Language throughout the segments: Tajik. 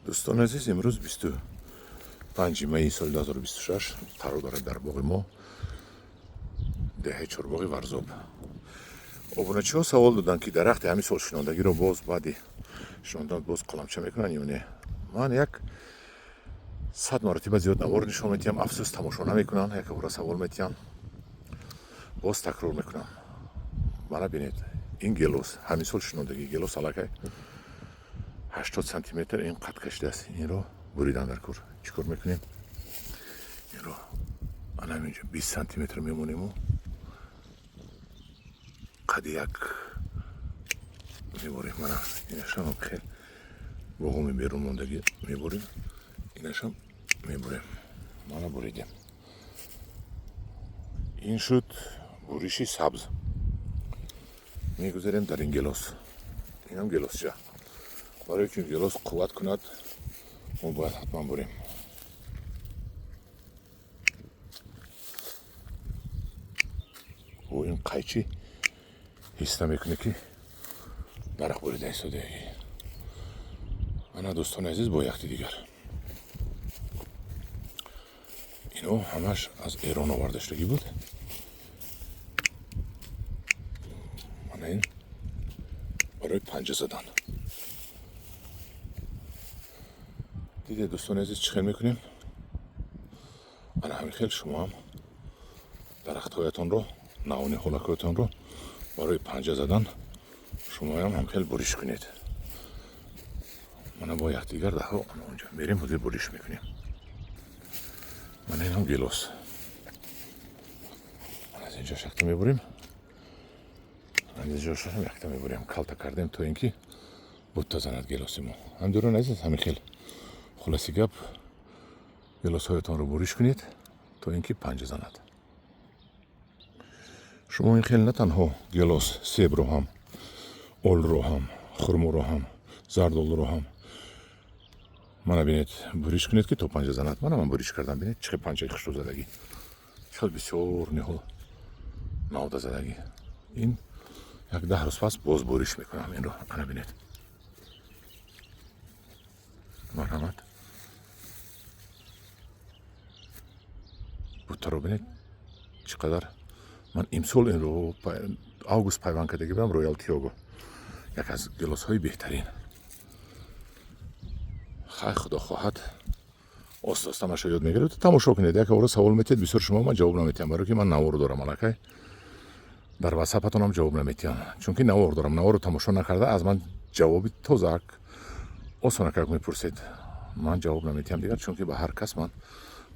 Дӯстони азиз, имрӯз 25 майи соли 2026 қарор дорад дар боғи мо, деҳаи Чорбоғи Варзоб. Обуначиҳо савол доданд, ки дарахти ҳамин сол шинондагиро боз баъди шинондан боз қаламча мекунанд ё не. Ман як 100 маротиба зиёд навор нишон медиҳам, афсӯс, тамошо намекунанд, якбора савол медиҳам. Боз такрор мекунам. Мана бинед, ин гелос, ҳамин сол шинондагӣ гелос аллакай 80 сантиметр ин қад кашидааст. Инро буридан дар кор. Чӣ кор мекунем? Инро ана ҳаминҷо 20 сантиметр мемонему қади як меборем. Мана инашам хел боғоми берун мондагӣ меборем, инашам мебурем. Мана буридем. Ин шуд буриши сабз. Мегузарем дар ин гелос. Инам гелосча. Барои ки гелос қувват кунад, мо бояд ҳатман бурем. Бо ин қайчи ҳис намекунӣ, ки дарахт бурида истодаги. Ана, дӯстони азиз, бо якти дигар. Ино ҳамаш аз Эрон оварда шудагӣ буд. Мана ин барои панҷа задан. Дидед, дӯстони азиз, чӣ хел мекунем? Ана ҳамин хел шумо ҳам дарахтҳоятонро, навони ҳолакҳоятонро барои панҷа задан шумоям ҳамхел буриш кунед. Мана бо якдигар даҳо ана онҷа мерем, ҳозир буриш мекунем. Мана инам гелос. Аз инҷо шакта мебурем, аз инҷо якта мебурем. Калта кардем, то ин ки бутта занад гелоси мо. Ҳамдӯрони азиз, ҳамин хел, хулоси гап, гелосҳоятонро буриш кунед, то ин ки панҷа занад. Шумо ин хел на танҳо гелос, себро ҳам, олро ҳам, хурморо ҳам, зардолуро ҳам, мана бинед, буриш кунед, ки то панҷа занад. Мана ман буриш кардам, бинед, чӣ хел панҷаи хушрӯ задагӣ, чӣ хел бисёр ниҳол навда задагӣ. Ин як 10 рӯз пас боз буриш мекунам инро. Ана бинед, марҳамат, буттаро бинед, чӣ қадар. Ман имсол инро август пайванд кардаги будам. Роял Тиого, як аз гелосҳои беҳтарин. Хай, худо хоҳад, оста оста маша ёд мегиред. Тамошо кунед, як бора савол метиҳед бисёр шумо, ман ҷавоб наметиҳам, барое ки ман навор дорам аллакай. Дар ватсапатонам ҷавоб наметиҳам, чунки навор дорам. Наворро тамошо накарда аз ман ҷавоби тозаак осонакак мепурсед. Ман ҷавоб наметиҳам дигар, чунки ба ҳар кас ман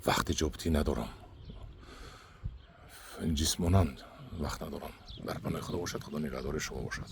вақти ҷавобдиҳӣ надорам, ҷисмонан вақт надорам. Дар паноҳи Худо бошад, Худо нигаҳдори шумо бошад.